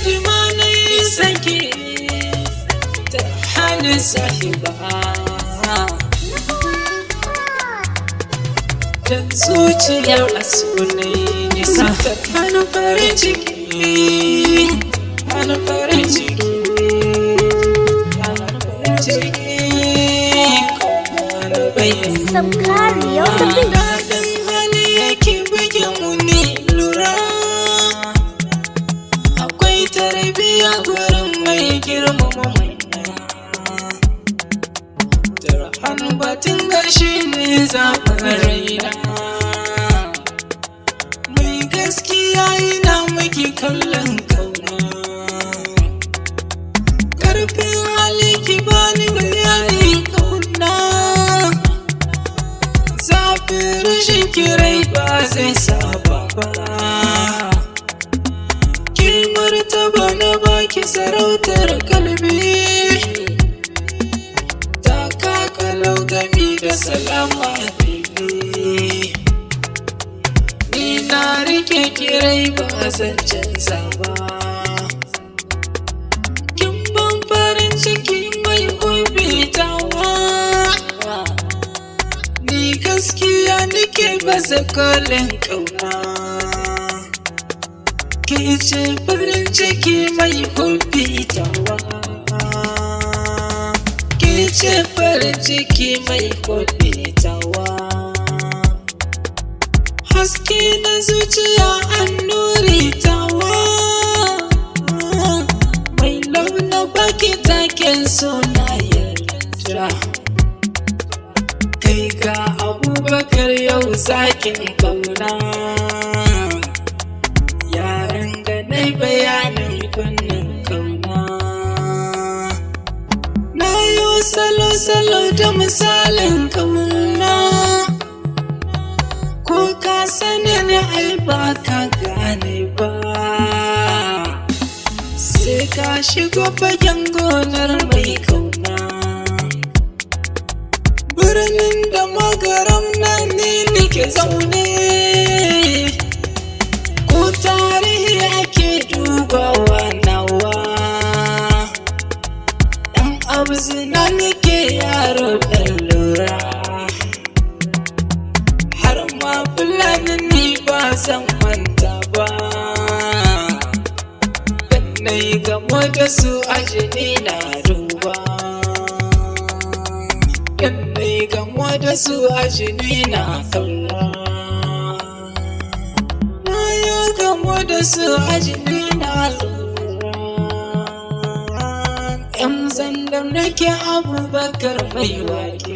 Hidima na yi saki ta hannun sahiba. Dan zuciya a sunai nisa ta hannun farin ciki, hannun farin ciki, hannun farin ciki, kuma bayyana. Samkari on the beat. Daɗin hali yake buge mu ne lura. Akwai tarbiyya gurin mai girmama manya. Tarhan batun gashi ne zaɓin raina. Mai gaskiya yana miki kallon kauna. Karfin hali ki bani bayani kauna. Zafin rashin kirai ba zai saba ba. Ki martaba na baki sarautar kalbi. Ta kakalau gami da salama baby. Ni na rike kirai ba zan canza ba. Kin ban farin ciki mai hobitawa. Ni gaskiya nake baza kolin kauna. Ke ce farin ciki mai hobitawa. Ke ce farin ciki mai hobitawa. Haske na zuciya an tawa. Mai launa baki taken suna yarda. Kai ga Abubakar yau zakin kauna. Yaran ganai bayanin fannin kauna. Na yi salo-salo da misalin kauna. Ko ka sani ni ai ba ka gane ba. Sai ka shigo fagen gonar mai kauna. Birnin da magaram na ni nike zaune. Ko tarihi ake dubawa nawa. Ɗan abu zina nike yaro ɗan lura. Har ma fulani ni ba zan manta ba. Dan na yi gamo da su a jini na duba. Dan na yi gamo da su a jini na kalla. Na yi gamo da su a jini na lura. Yan zandam nake Abubakar mai wake.